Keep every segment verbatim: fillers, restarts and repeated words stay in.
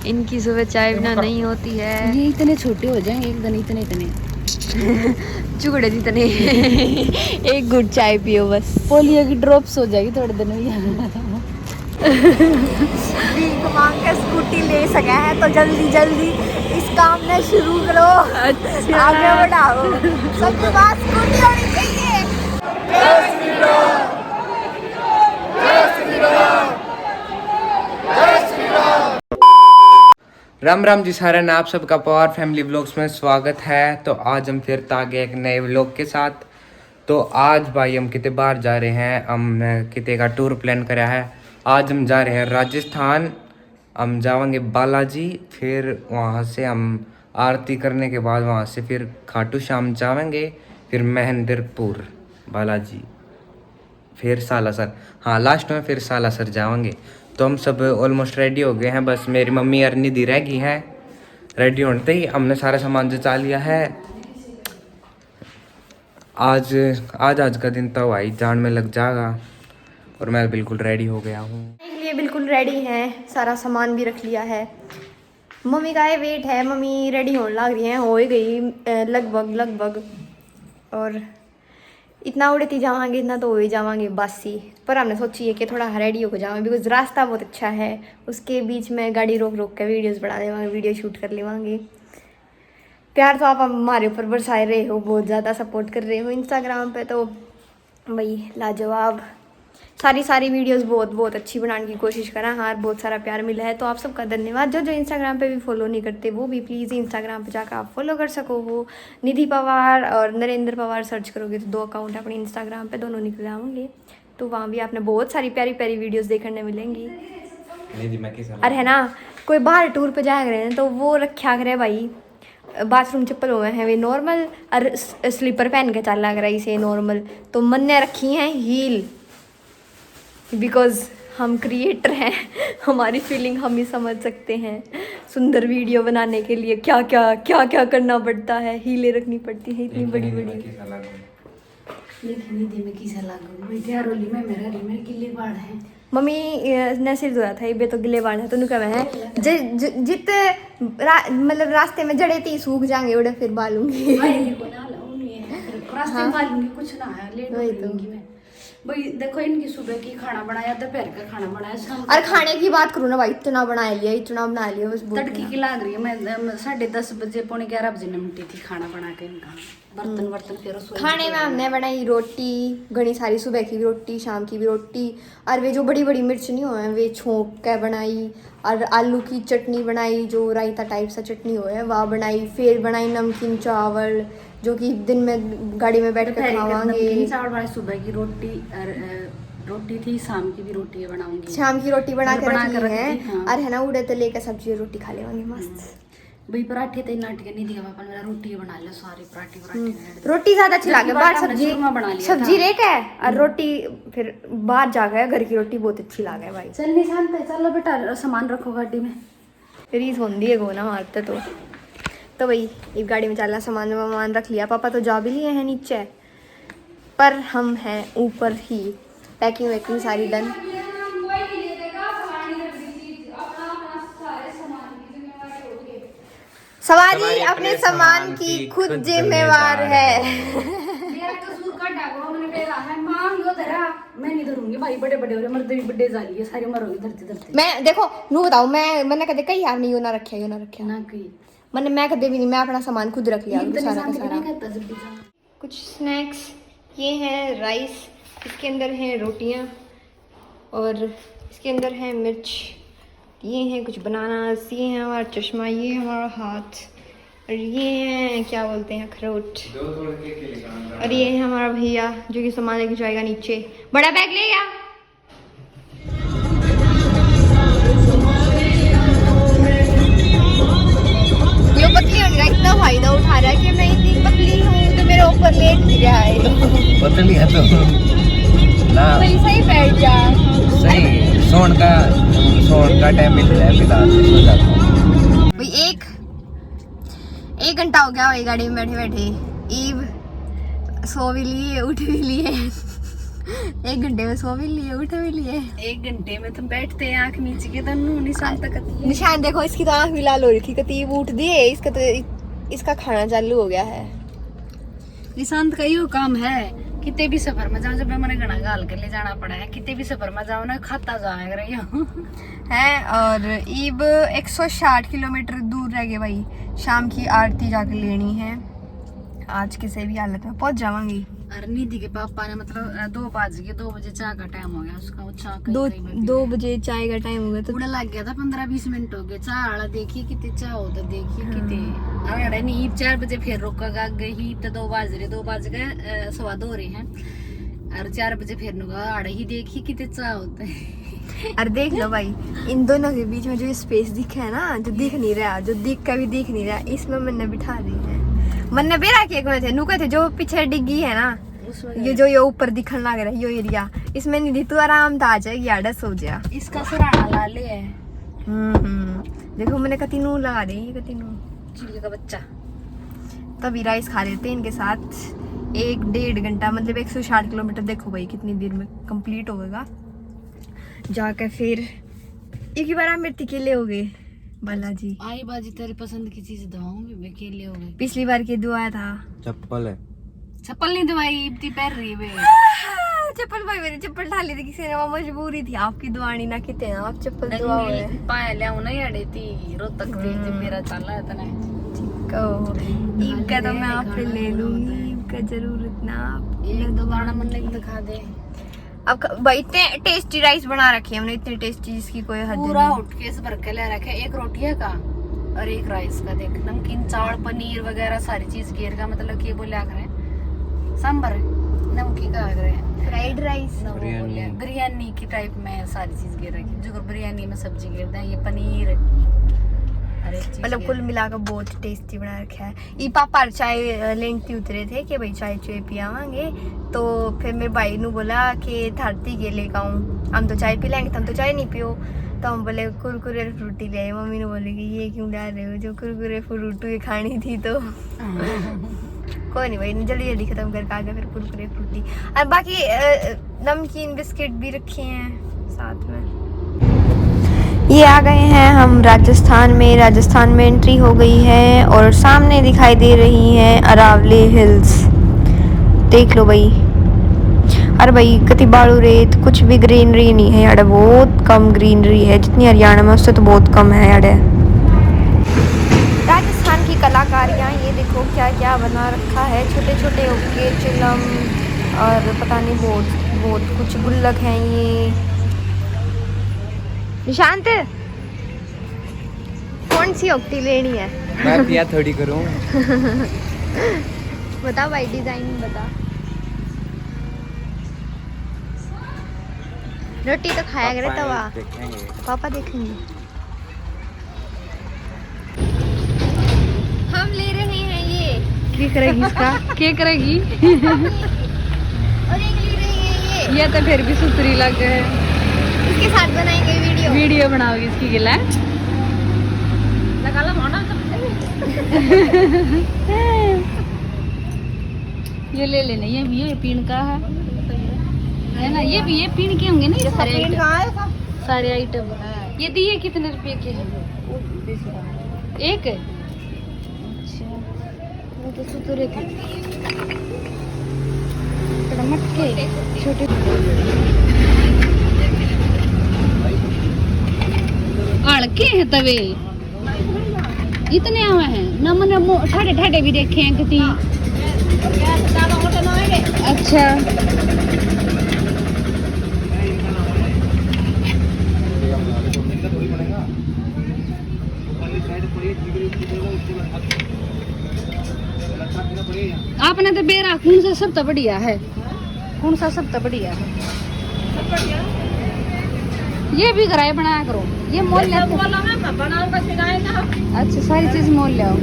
इनकी सुबह चाय बिना नहीं होती है। ये इतने छोटे हो जाएंगे एक दिन, इतने इतने। चुगड़े जितने। एक घूट चाय पियो बस। पोलियो की ड्रॉप्स हो जाएगी थोड़े दिन में। भीख मांग के स्कूटी ले सके हैं तो जल्दी जल्दी इस काम ने शुरू करो। अच्छा। आगे बढ़ाओ। सबके पास स्कूटी होनी चाहिए। राम राम जी सारे ने, आप सबका पवार फैमिली व्लॉग्स में स्वागत है। तो आज हम फिर आ गए एक नए व्लॉग के साथ। तो आज भाई हम किते बाहर जा रहे हैं, हमने किते का टूर प्लान करा है। आज हम जा रहे हैं राजस्थान, हम जावांगे बालाजी, फिर वहाँ से हम आरती करने के बाद वहाँ से फिर खाटू श्याम जावांगे, फिर महेंद्रपुर बालाजी, फिर सालासर, हाँ लास्ट में फिर सालासर जावांगे। तो हम सब ऑलमोस्ट रेडी हो गए हैं, बस मेरी मम्मी और निधि रह गई हैं। रेडी होने ही हमने सारा सामान जचा लिया है। आज आज आज का दिन तो भाई जान में लग जाएगा। और मैं बिल्कुल रेडी हो गया हूँ। के लिए बिल्कुल रेडी हैं, सारा सामान भी रख लिया है। मम्मी का ये वेट है, मम्मी रेडी होने लग रही हैं, हो ही गई अ, लगभग लगभग। और इतना उड़ती जावांगे, इतना तो हो ही जावांगे बासी, पर हमने सोची है कि थोड़ा रेडी होकर जावांगे, बिकॉज रास्ता बहुत अच्छा है। उसके बीच में गाड़ी रोक रोक के वीडियोस बना लेवांगे, वीडियो शूट कर लेवांगे। प्यार तो आप हमारे ऊपर बरसाए रहे हो, बहुत ज़्यादा सपोर्ट कर रहे हो इंस्टाग्राम पे, तो भाई लाजवाब। सारी सारी वीडियोस बहुत बहुत अच्छी बनाने की कोशिश करा हाँ, और बहुत सारा प्यार मिला है, तो आप सबका धन्यवाद। जो जो इंस्टाग्राम पे भी फॉलो नहीं करते, वो भी प्लीज़ इंस्टाग्राम पे जाकर आप फॉलो कर सको हो। निधि पवार और नरेंद्र पवार सर्च करोगे तो दो अकाउंट अपने इंस्टाग्राम पे दोनों निकल आएंगे, तो वहाँ भी आपने बहुत सारी प्यारी प्यारी वीडियोस देखने मिलेंगी। निधि मैं किस और है ना, कोई बाहर टूर पे जाया करे ना, तो वो रखा करे भाई, बाथरूम चप्पल हुए हैं वे नॉर्मल, और स्लीपर पहन के चला करे इसे नॉर्मल। तो मन्ने रखी हैं हील, बिकॉज हम क्रिएटर हैं। हमारी फीलिंग हम ही समझ सकते हैं। सुंदर वीडियो बनाने के लिए क्या क्या क्या क्या करना पड़ता है, हीलें रखनी पड़ती हैं इतनी बड़ी बड़ी। देखी निधि में किसे लागू, मैं तैयार होली में मेरा री मेरे गिल्ले बाल हैं। मम्मी अ, ने सिर धोया था, इबे तो गिले बाल है, तो नु कहवे है जे, ज, जित रा, मतलब रास्ते में जड़े ती सूख जाएंगे, उड़े फिर बालूंगी। भाई को ना लाऊं नहीं है, रास्ते में बालूंगी, कुछ ना है, लेट हो वही तो। जाऊंगी मैं। भाई देखो, इनकी सुबह की खाना बनाया, दोपहर का खाना बनाया, शाम का और खाने की बात करूँ ना भाई, इतना बना लिया, इतना बना लिया, बस बहुत तड़की बना। की लाग रही है। मैं, मैं साढ़े दस बजे, पौने ग्यारह बजे निमटी थी खाना बना के इनका। बर्तन वर्तन फिर रसोई खाने में। हमने बनाई रोटी, घनी सारी, सुबह की भी रोटी, शाम की भी रोटी, और वे जो बड़ी बड़ी मिर्च नहीं हो, वे छोंक के बनाई, और आलू की चटनी बनाई, जो रायता टाइप सा चटनी हो है, वह बनाई। फिर बनाई नमकीन चावल, जो कि दिन में गाड़ी में बैठ के दोपहर के खावांगे। नमकीन चावल बनाए, सुबह की रोटी और, अ, रोटी थी, शाम की भी रोटी बनाऊंगी। शाम की रोटी बना मतलब के बना रखी के रख है, दी, हाँ। और है ना, उड़े तो लेकर सब्जी और रोटी खा लेवांगे मस्त। भाई पराठे तो नाट के नहीं दिया पापा ने, मेरा रोटी बना ले, सारी पराठे बना ले। रोटी ज्यादा अच्छी लागे, बाहर सब्जी, सब्जी रे के और रोटी फिर बाहर जाके घर की रोटी बहुत अच्छी लागे भाई। चल निशान पे चलो बेटा, सामान रखो गाड़ी में। रीस होंदी है गो ना मारते तो। तो भाई, एक गाड़ी में चलना, सामान वामान रख लिया, पापा तो जा भी लिए हैं नीचे, पर हम हैं ऊपर ही। पैकिंग वैकिंग सारी डन। सवारी अपने सामान की खुद जिम्मेवार है। मेरा कसूर का डागो मैंने बेरा है, मां यो धरा, मैं नहीं धरूंगी भाई, बड़े बड़े हो रहे, मर्द भी बड़े जा लिए, सारे मरोगे धरती धरती। मैं देखो, नू बताओ, मैं मैंने कदे कही यार नहीं, यो ना रखिया, यो ना रखिया। ना कही। मैंने, मैं कदे भी नहीं, मैं अपना सामान खुद रख लिया करूँ, सारा का सारा। कुछ स्नैक्स, ये हैं राइस, इसके अंदर हैं रोटियां और इसके अंदर हैं मिर्च, ये हैं कुछ बनानास, ये है हमारा चश्मा, ये हमारा हाथ, और ये हैं, क्या बोलते हैं, अखरोट। और ये है हमारा भैया जो कि सामान लेके जाएगा नीचे। बड़ा बैग ले गया। यो पतली होने का इतना फायदा उठा रहा है कि मैं इतनी पतली हूँ तो मेरे ऊपर लेट नहीं रहा है। पतली है तो ना। सही, सही बैठ जा। सही, सोन का, सोन का टाइम मिल रहा है फिलहाल, सो जाता हूँ। भाई एक, एक घंटा हो गया भाई गाड़ी में बैठे बैठे। ईब सो भी लिए, उठ भी लिए। एक घंटे में सो भी लिए, उठ भी लिए। एक घंटे में तुम बैठते हैं, आंख मीच के तो नू निशान तक आती है। निशान देखो, इसकी तो आंख भी लाल हो रही थी, कती उठ दिए, इसका तो, इसका खाना चालू हो गया है। निशांत का यो काम है, किते भी सफर में जाओ, जब मैंने घना घाल के ले जाना पड़ा है, किते भी सफर में जाओ ना, खाता जाया करे यो। है। और इब एक सौ साठ किलोमीटर दूर रह गए भाई, शाम की आरती जाके लेनी है। आज किसी भी हालत में पहुंच जावांगी। और निधि के पापा ने, मतलब, अ, दो बज गए, दो बजे चाय का टाइम हो गया उसका, वो चाय कहीं दो, कहीं बैठी दो है। बजे चाय का टाइम हो गया तो उड़ा लग गया था, पन्द्रह बीस मिनट हो गए, चाय वाला देखिए कितने चाय होता, देखिए हाँ। कितने। और अड़े नहीं, चार बजे फिर रोका गा गई तो दो बज रहे, दो बज गए, अ, सवा दो हो रहे हैं। और चार बजे फिर नुका अड़े ही देखिए कितने चाय होते हैं। और देख लो भाई, इन दोनों के बीच में जो स्पेस दिखे है ना, जो दिख नहीं रहा, जो दिख का भी दिख नहीं रहा, इसमें मन्ने बिठा दी है। मन्ने बेरा के एक में थे, नुके थे जो पीछे डिग्गी है ना, उसमें ये जो ये ऊपर दिखने लग रहा है, यो एरिया, इसमें निधि तू आराम था आ जाएगी, आड़ा सो जा। इसका सराहना ला ले है। हम्म, हम्म। देखो मैंने कति नू लगा दी, ये कति नू। चिड़िया का बच्चा। तभी राइस खा लेते हैं इनके साथ। एक डेढ़ घंटा, मतलब एक सौ साठ किलोमीटर, देखो भाई कितनी देर में कंप्लीट होगा। जाके फिर एक ही बार आप मेरे के ले हो गए बालाजी। आई बाजी तेरी पसंद की चीज दवाऊंगी मैं, के ले हो गए? पिछली बार के दुआ था। चप्पल है। चप्पल नहीं दवाई, इतनी पहन रही है। चप्पल भाई, मेरी चप्पल ढाली थी किसी ने, वो मजबूरी थी आपकी दुआनी ना किते ना, आप चप्पल दुआ हो। पाया ले ना याडे ती, रोतक ती, जो मेरा चाला है तने। ठीक हो। इनका तो मैं आप ले लूंगी, इनका जरूरत ना आप एक दो दाना मन ने दिखा दे। अब ख-, भाई, इतने टेस्टी राइस बना रखे हैं हमने, इतने टेस्टी जिसकी कोई हद पूरा नहीं। हॉट केस भर के ले रखे, एक रोटियां का और एक राइस का। देख, नमकीन चावल, पनीर वगैरह सारी चीज घेर का, मतलब कि बोलिया करें सांबर, नमकीन का करे, फ्राइड राइस। बिरयानी। बिरयानी की टाइप में सारी चीज घेर रखी, जो बिरयानी में सब्जी घेर दें, ये पनीर, हर एक चीज मतलब घेर कुल मिलाकर बहुत टेस्टी बना रखा है। ई पापा चाय, अ, लेंटी उतरे थे कि भाई चाय चुए पियावांगे, तो फिर मेरे भाई ने बोला कि थारती के लेके आऊँ, हम तो चाय पी लेंगे, तुम तो चाय नहीं पियो। तो हम बोले कुरकुरे फ्रूटी ले आए। मम्मी ने बोले कि ये क्यों ला रहे हो, जो कुरकुरे फ्रूटी खानी थी तो। कोई नहीं भाई, जल्दी जल्दी खत्म करके आ गया फिर कुरकुरे फ्रूटी। और बाकी, अ, नमकीन बिस्किट भी रखे हैं साथ में। ये आ गए हैं हम राजस्थान में। राजस्थान में एंट्री हो गई है और सामने दिखाई दे रही है अरावली हिल्स। देख लो भाई। अरे भाई, कति बालू रेत, कुछ भी ग्रीनरी नहीं है यार, बहुत कम ग्रीनरी है। जितनी हरियाणा में, उससे तो बहुत कम है यार। राजस्थान की कलाकारियाँ, ये देखो क्या क्या बना रखा है, छोटे छोटे हुक्के, चिलम और पता नहीं बहुत, बहुत कुछ गुल्लक हैं ये। निशांत, कौन सी ओक्टी लेनी है? मैं पिया थोड़ी करूँ। बता भाई, डिजाइन बता। रोटी तो खाया करे पापा तवा। देखेंगे। पापा देखेंगे। हम ले रहे हैं ये। क्या करेगी इसका? क्या करेगी? और एक ले रही है ये। ये तो फिर भी सुथरी लग है। इसके साथ बनाएंगे वीडियो। वीडियो बनाओगी इसकी गिला? लगा लो मोना। ये ले लेना, ये भी, ये पीन का है, है ना? ये भी, ये पीन के होंगे ना, ये ये सारे पीन item। का है सब। सारे आइटम। हाँ। ये दिए कितने रुपए के हैं? एक? अच्छा, वो तो सुतरे थे। थोड़ा मटके, छोटे। हल्के हैं तवे। इतने आवे हैं ना, मैंने मो-, ठाडे ठाडे भी देखे हैं कितनी। अच्छा। आपने तो बेरा कौन सा सब तो बढ़िया है। कौन सा सब तो बढ़िया है? ये भी घराए बनाया करो, ये मोल ये ले। सब वाला मैं बनाऊंगा, सिखाए ना। अच्छा, सारी चीज मोल ले आओ।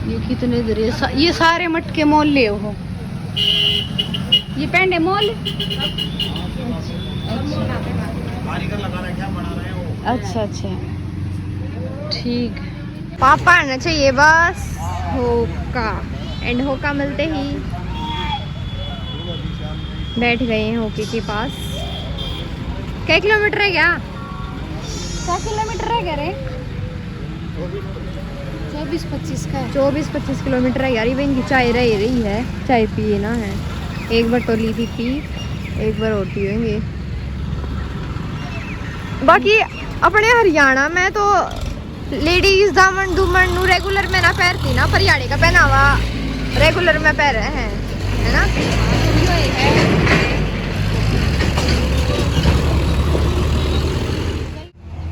ये कितने इधर, ये सा-, ये सारे मटके मोल ले हो। ये पेंडे मोल। अच्छा, अच्छा, ठीक। पापा आना चाहिए बस। होका। एंड होका मिलते ही बैठ गए हैं होके के पास। कै किलोमीटर रह गया? कै किलोमीटर रह गया रे? चौबीस पच्चीस का है। चौबीस पच्चीस किलोमीटर है यार। ये इनकी चाय रह रही है, चाय पिए ना है। एक बार तो ली थी, पी, एक बार और पियेंगे। बाकी अपने हरियाणा में तो लेडीज दामन दुमन नु रेगुलर में ना पहनती ना, पर हरियाणा का पहनावा रेगुलर में पहरे हैं, है ना?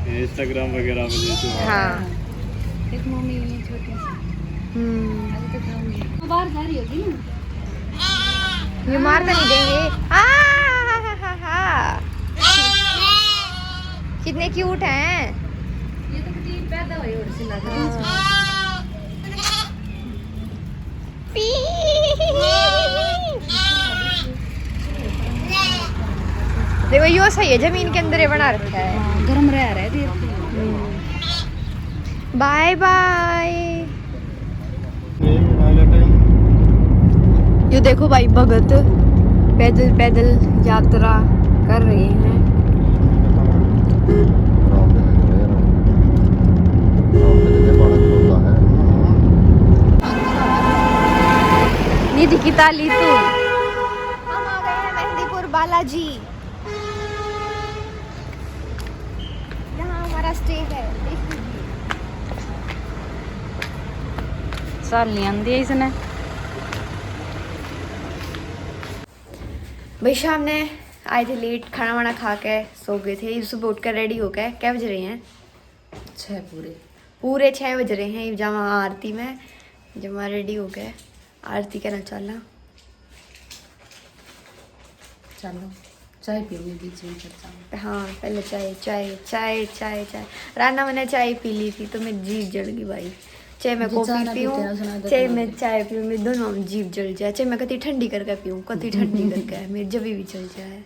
ये Instagram वगैरह में देखो। हाँ। एक मम्मी ये छोटी सी। हम्म। अभी तो खाऊंगी। बाहर जा रही होगी ना? ये मार तो नहीं देंगे? आ, हा, हा, हा, हा। कितने क्यूट हैं। ये तो कुछ पैदा हुए और से लग रहा है। देखो, यो सही है, जमीन के अंदर ही बना रखा है। हाँ, गर्म रह रहा है, देर तो। Bye bye. ये देखो भाई, भगत पैदल पैदल यात्रा कर रहे हैं। निधि की ताली तू। हम आ गए हैं मेहंदीपुर बालाजी। यहाँ हमारा स्टे है, देख लीजिए। चाल नहीं आंदी है इसने। भाई, शाम ने आए थे लेट, खाना वाना खा के सो गए थे। ये सुबह उठ कर रेडी होके, क्या बज रहे हैं? छः पूरे। पूरे छः बज रहे हैं। ये जावा आरती में, जमा रेडी होके आरती के ना चलना। चलो, चाय पीऊंगी बीच में चर्चा में। हाँ, पहले चाय, चाय, चाय, चाय, चाय। राना मैंने चाय पी ली थी तो मेरी जीभ जल गई भाई। चाहे मैं जो कॉफी चाय ना पीऊँ, पीते हैं, सुना दो चाहे तो मैं दो। चाय पीऊँ, मेरी दोनों में जीभ जल जाए। चाहे मैं कति ठंडी करके पीऊँ, कति ठंडी करके, मेरी जब भी चल जाए।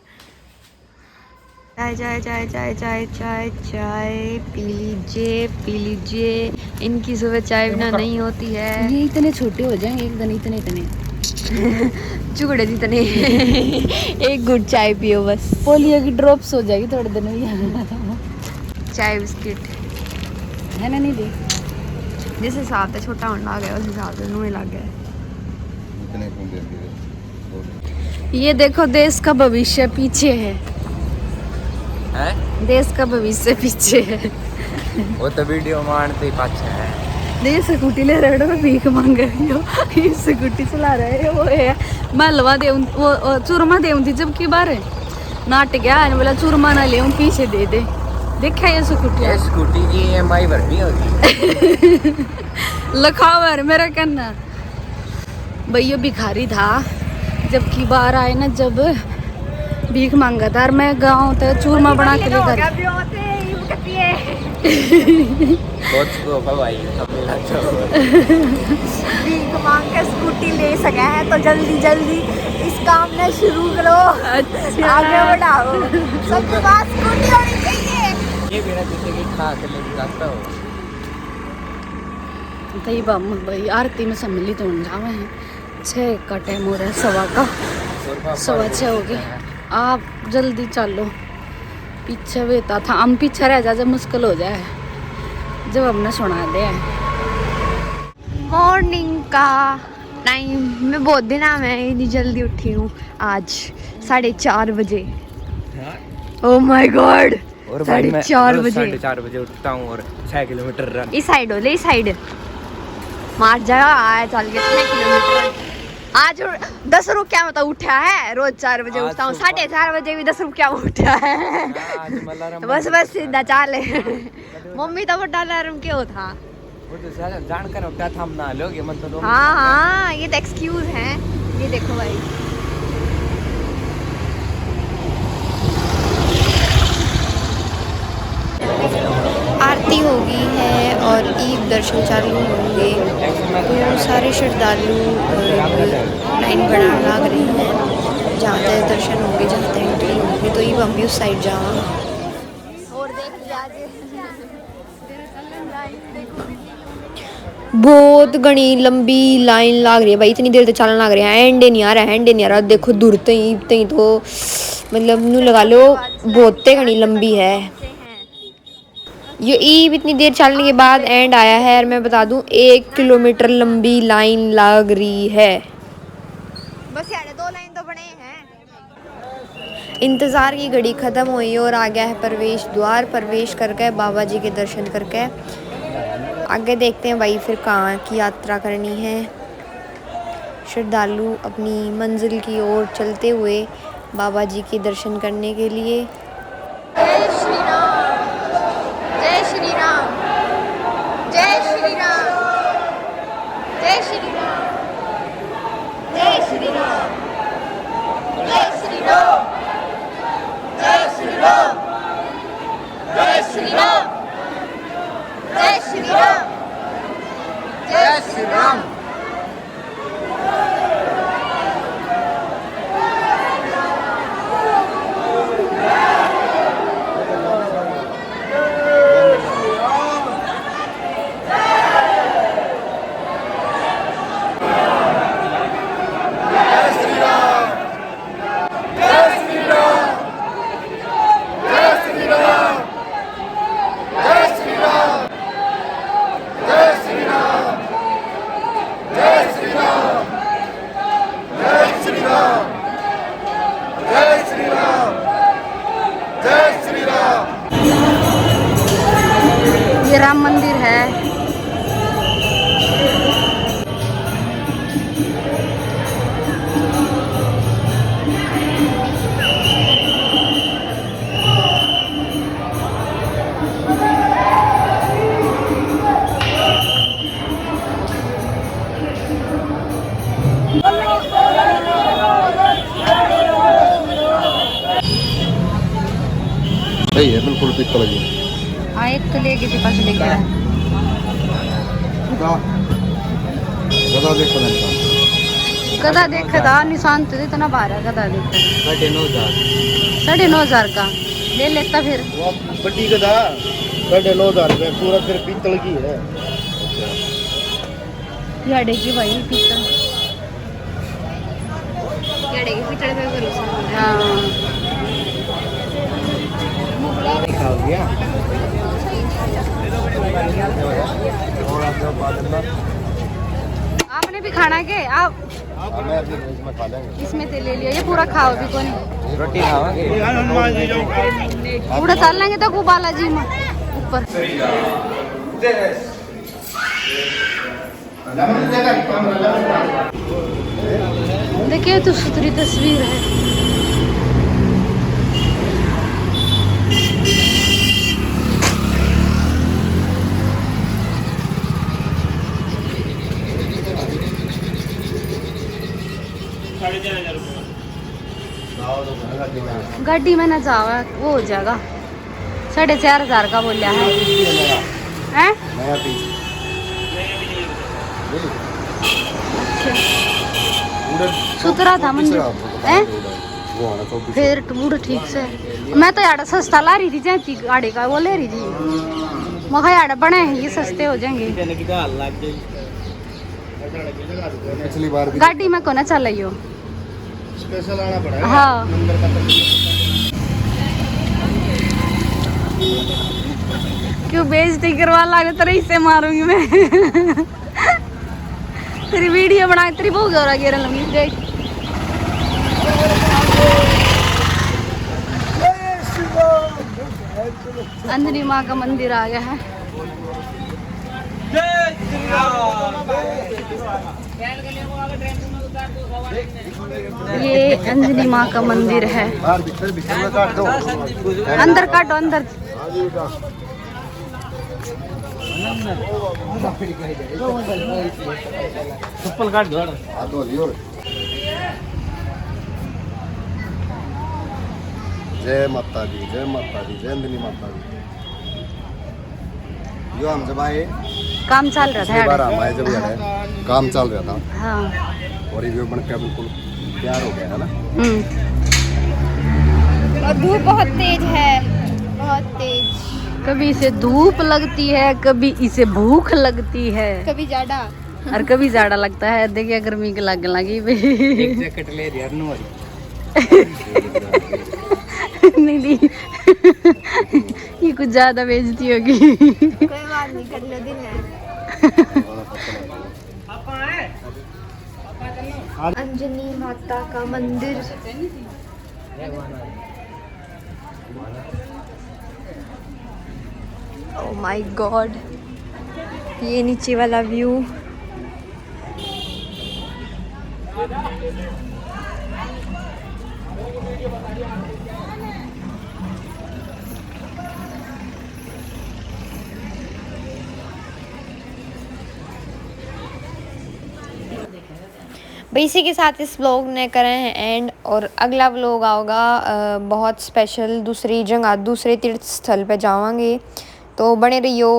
चाय, चाय, चाय, चाय, चाय, चाय, चाय पी लीजिए, पी लीजिए। इनकी सुबह चाय बिना नहीं होती है। ये इतने छोटे हो जाएंगे, एक दिन इतने, इतने। चुगड़े जितने। एक घूट चाय पियो बस। पोलियो की ड्रॉप्स हो जाएगी थोड़े दिन में। चाय बिस्किट है ना, नहीं दी? जिस हिसाब से छोटा होने लग गया, उस हिसाब से नूने लग गया। इतने कौन देती है? ये देखो, देश का भविष्य पीछे है। हैं? देश का भविष्य पीछे है। वो तो वीडियो मारते ही पाछे है। देख, स्कूटी ले रहे हो, भीख मांगे हो। ये स्कूटी चला रहे हैं, वो है। मैं हलवा दे, वो, वो चूरमा दे थी जब की बार नाट गया, बोला, "चूरमा ना ले, पीछे दे दे।" देखा ये स्कूटी? ये स्कूटी की ईएमआई भरनी होगी। लखावर मेरा कहना। भाई, यो भिखारी था, जब की बार आए ना, जब भीख मांगा था, और मैं गाँव ते चूरमा बना के लेकर। बहुत शुक्र होगा भाई, हमने ना चलो। भीख मांग के स्कूटी ले सके हैं, तो जल्दी जल्दी इस काम ने शुरू करो, अच्छा। आगे बढ़ाओ। सबके पास स्कूटी होनी चाहिए। ये मेरा जैसे कि खा के लेके जाता हो। तो ये बम भाई आरती में सम्मिलित होने जावे हैं। छः का टाइम हो रहा है, सवा का, सवा छः हो गया। आप जल्दी चलो, पीछे बेता था, हम पीछे रह जा जब मुश्किल हो जाए, जब हमने सुना दे। मॉर्निंग का टाइम, मैं बहुत दिन आ, मैं इतनी जल्दी उठी हूँ आज, साढ़े चार बजे। Oh my God। और भाई, साढ़े चार बजे। साढ़े चार बजे उठता हूँ और छः किलोमीटर रन। इस साइड हो ले, इस साइड मार जाएगा। आया चल के छः किलोमीटर। आज और दस रुपया में तो उठा है, रोज चार बजे आज उठता हूँ, सुबह साढ़े चार बजे भी दस रुपया में उठा है। हाँ, आज मैं अलार्म बस, बंद बस, करता सीधा है। चाल है। हाँ। मम्मी तो बड़ा अलार्म क्यों था? वो तो ज्यादा जानकर उठा था, हम नहा लोगे, मन तो दो हाँ, मिनट हाँ, ये तो एक्सक्यूज है। ये देखो भाई, आरती हो गई है और ईब दर्शन चालू होंगे, तो सारे श्रद्धालु, अ, लाइन बनाने लग रहे हैं। जहाँ तक दर्शन होंगे, जहाँ तक एंट्री होगी, तो ईब हम भी उस साइड जावांगे। और देख लिया आज। बहुत घणी लंबी लाइन लाग रही है भाई, इतनी देर तक चालन लाग रहे हैं, एंड नहीं आ रहा, एंड नहीं आ रहा। देखो दूर तई, तई तो मतलब नू लगा लो, बहुत घणी लंबी है। ये ईब इतनी देर चलने के बाद एंड आया है, और मैं बता दूं, एक किलोमीटर लंबी लाइन लाग रही है। बस यार, दो लाइन तो बने हैं। इंतज़ार की घड़ी ख़त्म हुई और आ गया है प्रवेश द्वार। प्रवेश करके बाबा जी के दर्शन करके आगे देखते हैं भाई, फिर कहाँ की यात्रा करनी है। श्रद्धालु अपनी मंजिल की ओर चलते हुए बाबा जी के दर्शन करने के लिए। जय श्री राम, जय श्री राम, जय श्री राम, जय श्री राम, जय श्री राम, जय श्री राम, जय श्री राम, जय श्री राम, जय श्री राम, जय श्री राम। ये राम मंदिर है। सही है, बिल्कुल पीतल की। हाँ, एक तो ले गए थे, पास लेके आए। गधा, गधा देखो ना। गधा देखा था, निशान तो इतना भारा गधा देखा। साढ़े नौ हजार। साढ़े नौ हजार का ले लेता फिर। वो बड्डी गधा, साढ़े नौ हजार रुपये पूरा, फिर पीतल की है। याडे की भाई पीतल। याडे की पीतल पे भरोसा। हाँ। हो गया। आपने भी खाना के? आप हाँ, मैं अभी इसमें खा लेंगे। इसमें ते ले लिया, ये पूरा खाओ भी कोनी। रोटी खावांगे। पूरा चल लेंगे तो बालाजी में ऊपर। देखिए तो सुथरी तस्वीर है। गाड़ी में ना जावा, वो हो जाएगा। साढ़े चार हजार का बोलिया है। हैं? नया पीस। अच्छा। सुथरा था मंदिर। हैं? फिर तो मूड ठीक से। मैं तो यार सस्ता ला रही थी, जैसी आड़े का वो ले रही थी। मैं कहा यार बने हैं, ये सस्ते हो जाएंगे। पिछली बार भी गाड़ी में कोना चलाइयो। स्पेशल आना पड़ा है। हाँ। नंबर पता नहीं। क्यों बेइज्जती करवा लागे, तेरे इससे मारूंगी मैं। तेरी वीडियो बना, तेरी बहुत जोरा गिरन लगी। देख, अंजनी माँ का मंदिर आ गया है। ये अंजनी माँ का मंदिर है। बाहर भीतर, भीतर में काट दो। अंदर काटो, अंदर। चप्पल काट दो। हाथ धो लियो। जय माता दी, जय माता दी, जय अंजनी माता दी। जो हम जब आए, काम चल रहा था पिछली बार यार। हम आए जब यार, काम चल रहा था। हाँ। और ये बन के बिल्कुल तैयार हो गया है ना। हम्म। और धूप बहुत तेज है, बहुत तेज। कभी इसे धूप लगती है, कभी इसे भूख लगती है, कभी जाड़ा। और कभी जाड़ा लगता है। देखिए, गर्मी के लाग लगी। एक जैकेट ले यार, नो। नहीं, नहीं। ये कुछ ज्यादा बेइज्जती होगी। कोई बात नहीं, कर लो दिन है। अंजनी माता का मंदिर। Oh my God, ये नीचे वाला व्यू। भाई, इसी के साथ इस व्लॉग ने करें हैं एंड, और अगला व्लॉग आओगा बहुत स्पेशल, दूसरी जगह, दूसरे तीर्थ स्थल पे जावांगे। तो बने रहियो।